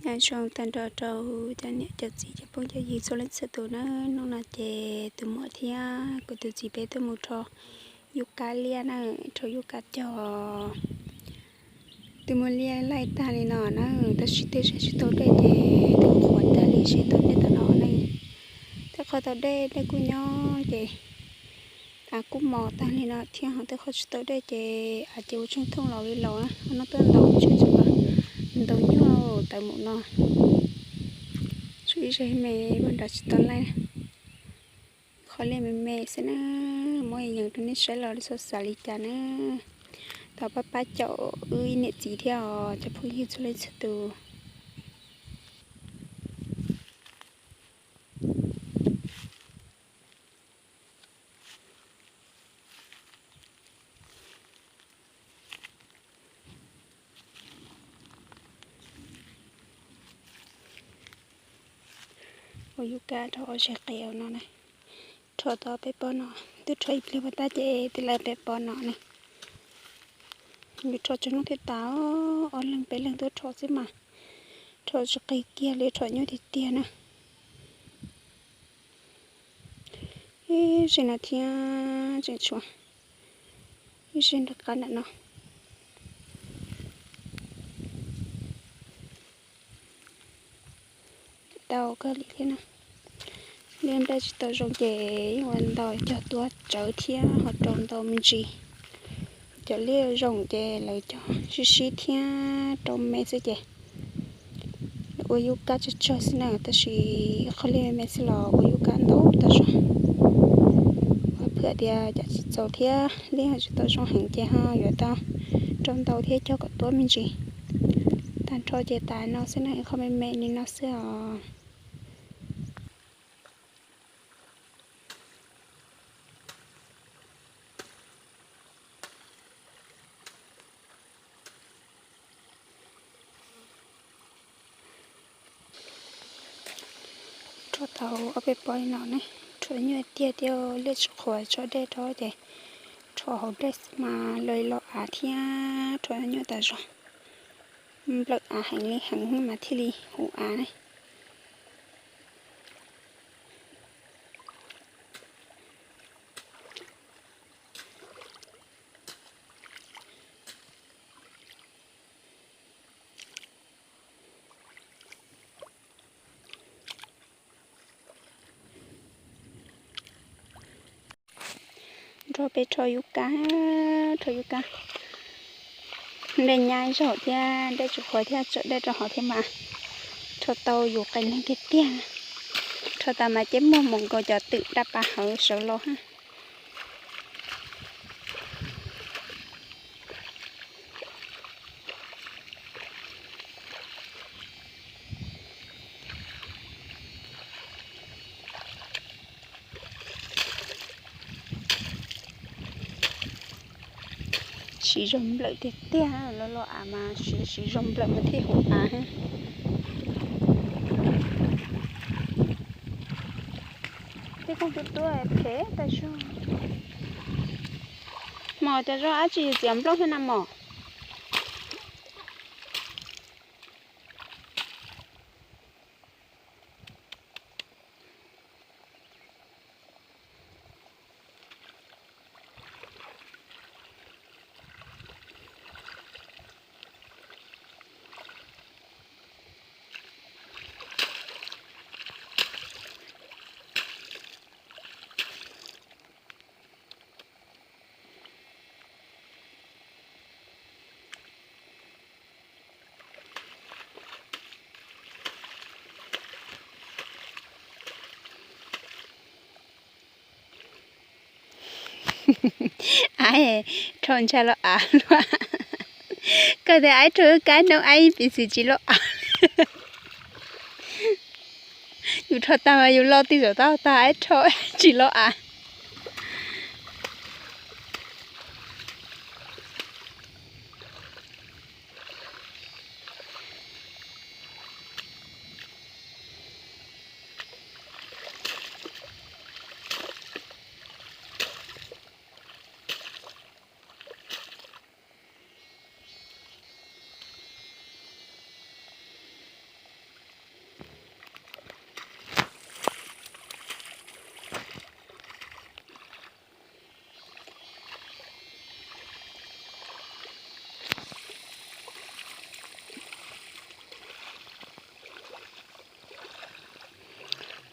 Nyob zoo tag nrho rau cov niam cov txiv cov phooj cov ywg txhua leej txhua tus na. Hnub no ces tus muam thiab kuv tus txiv peb tuaj mus rho yub kab liaj na, rho yub kab cog. Twb muaj liaj laij tag li no na, tab sis twb saib tsis tau dej ces twb qhuav tag li seb tau dej tom no na. Twb qhuav tau dej, dej kuj nyob ces av kuj mos tag li no thiab ho twb qhuav tsis tau dej ces av ces ua tseem thooj los li laus na. Ho no tuaj ntaus tseem tseem ntaus nyuj tawm mus no. Tshuav ib zej me ua nrad tsis tau laij. Qhov liaj me me xwb na, muab yees rau nej saib los xav xav li cas na. Thov pab pab caum wb ib niam txiv thiab os cov phooj ywg txhua leej txhua tus. Ua yub kab rau ob zej qis no na. Rho tau peb pob no, twb rho ib pliag puas tag ces twb lawv peb pob no na. Yuav rho tsaus ntuj thiaj tas, ob leeg peb leeg tuaj rho xwb mas rho tsis qis kiag li, rho nyuaj tiag tiag na. Ib zej no thiab tseem tshuav ib zej nram qab nram no. Tau kawg li thiab na. Liaj nplej tsis tau zoo ces yeej ua ntau cog tuaj tsawv thiab ho rau ntau me ntsis. Cov liaj zoo ces lawv cog sib sib thiab rau me xwb ces ua yub kab tsawg tsawg xwb na, tab sis qhov liaj me me xwb los ua yub kab ntau tag zog. Ua phwm tias cov tsis txaus thiab liaj tsis tau zoo heev ces ho yuav tau rau ntau thiab cog kom tuab me ntsis. Tag nrho ces tas no xwb na, qhov me me li no xwb os. Rho tau ob peb pob li no ne, rho nyuaj tiag tiag, liaj tsis qhuav tso dej rau ces rho hauv dej xwb mas los li los av thiab rho nyuaj tas zog. Nplawm av heev li heev mas thiaj li huv av ne. Nrog peb rho yub kab, rho yub kab. Dej nyab zaum thiab dej tsis qhuav thiab tso dej rau hauv thiab mas rho tau yus qee leeg tiag tiag. Rho tas mas ces muag mus nkaus cov twm daj pas hauv sawv los hab. Siv zog nplawm tiag tiag, los los av mas siv, siv zog nplawm mas thiaj huv av. Tej kooj tuab tuab phem tas zog. Mos cov zog dab tsi txiav nplooj thiab na mos? Aib, rho ntshai los av luaj. Koj tias aib rho kab noob aib piv txwv tsis loj av. Yus rho tag mas yus lo twg zaum tau tag, aib rho tsis loj av.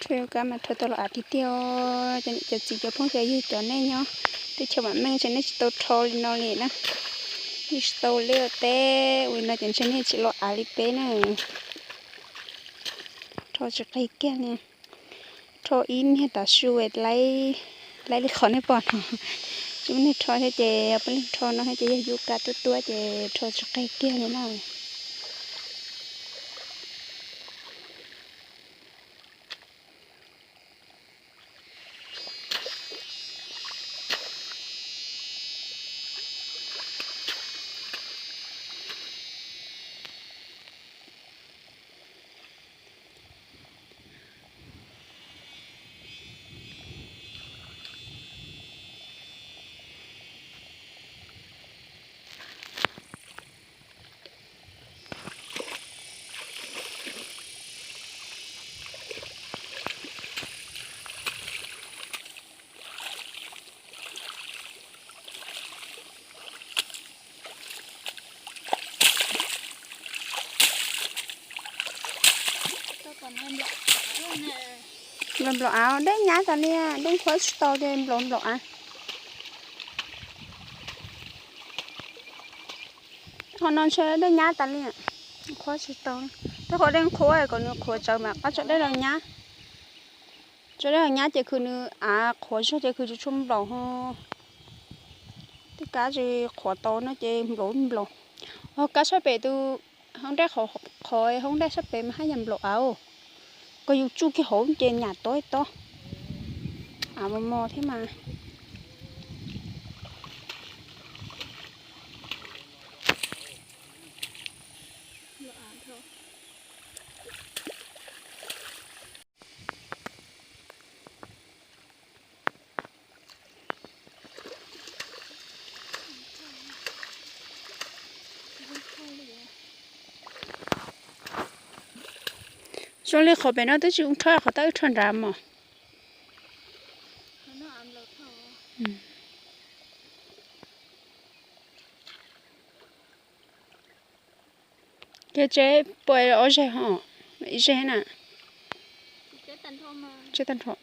Rho yuav kab mas rho tau los av tiag tiag. Cov niam cov txiv cov phooj cov ywg cov nej nyob teb chaws vam meej ntshe nej tsis tau rho li no li na. Nej tsis tau liaj teb ua li no ces ntshe nej tsis los av li peb na. Rho tsis qig kiag li. Rho ib niag tav su laib li qhov nej pom no. Tsis muaj neeg rho thiab ces peb leeg rho no thiab ces yog yuav kab tuab tuab ces rho tsis qig kiag li na. Nplaum nplaum av, dej nyab tas li, dej qhuav tsis tau ces nplaum nplaum av. Qhov no ntshe dej nyab tas li, qhuav tsis tau. Tej qhov dej qhuav kom nws qhuav tsawv mam qab tso dej los nyab. Tso dej los nyab ces khwv nws av qhuav zog ces khwv tsis tshua nplaum ho. Tej kab tsis qhuav tau no ces nplaum nplaum. Ho kab sab pem tus hoob dej qhov, hoob dej sab pem mas haj yam nplaum av. Koj yus tsuj kiag hauv ces nyam tob tob. Av mos mos thiab mas. Zoo li qhov pem no twb tsis zoo rho, qhov tau wb rho nrad mos. Kev tsev puas ob zeg ho? Ib zeg na. Tsev tag nrho.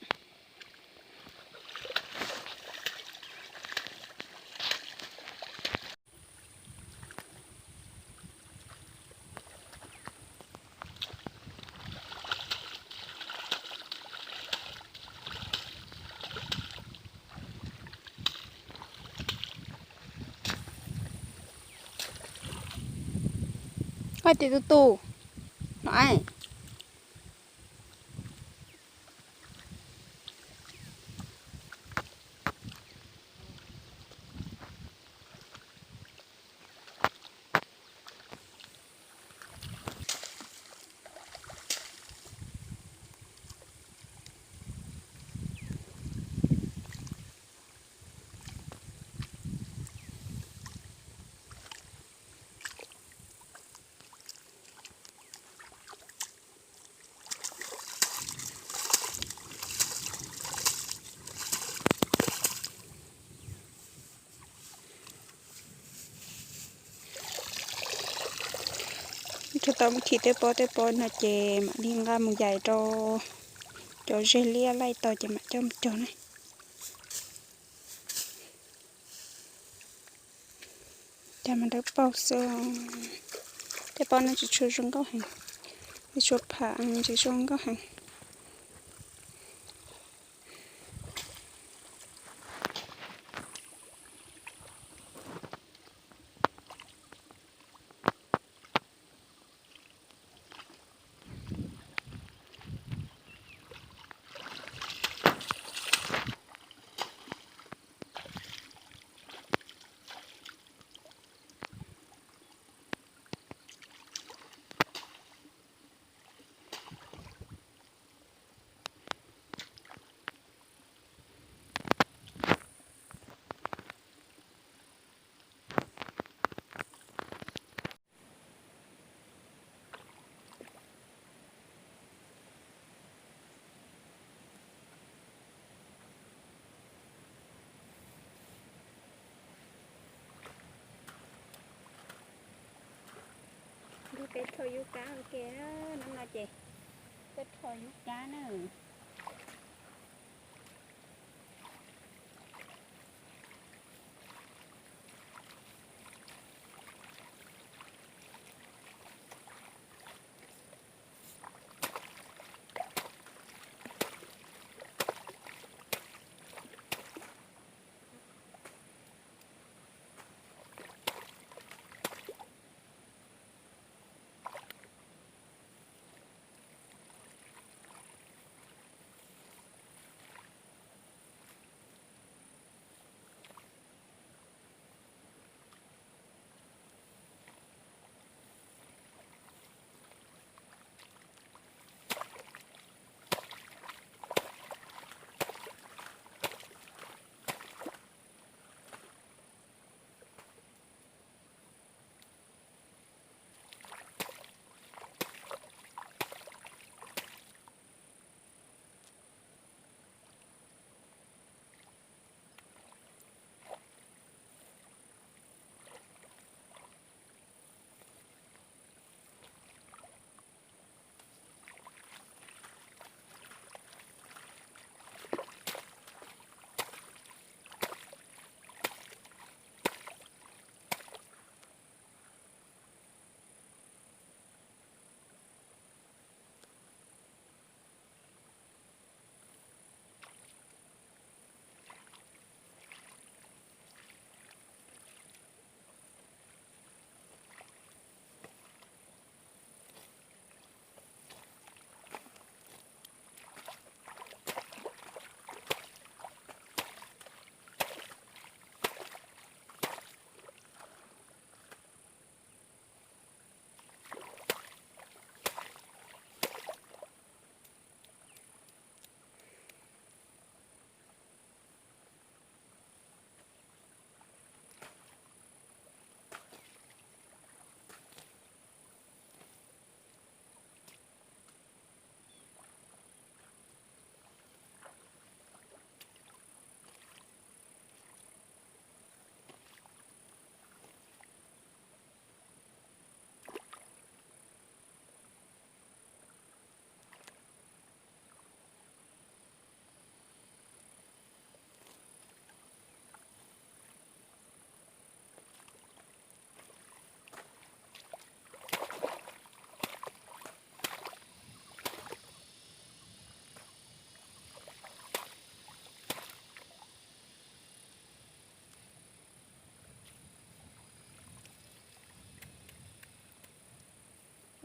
Koj tias tus tus no es. Rho tau mus thim tej pob tej pob no ces mam li nqa mus yais rau cov zeg liab laij tau ces mam coj mus cog na. Cas mas dawb paug xwb. Tej pob no tsis tshua zoo nkauj heev, tsis tshua pham, tsis zoo nkauj heev. Peb rho yub kab ua ke, hnub no ces peb rho yub kab na.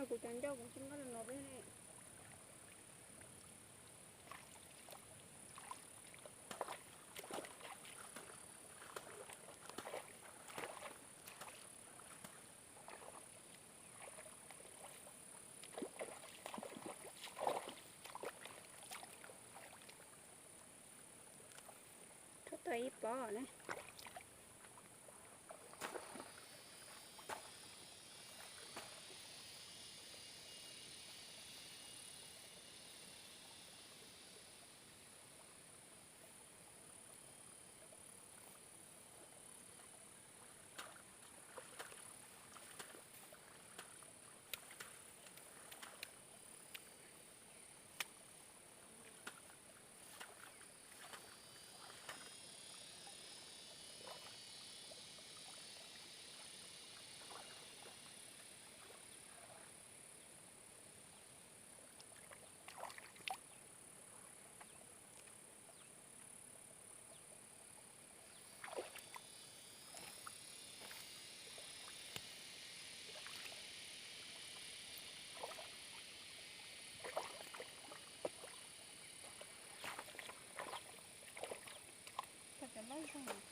Kuv cov ncauj kuv tsis muab rau no peb ne. Rau tau ib pob na. Cov loj zog no.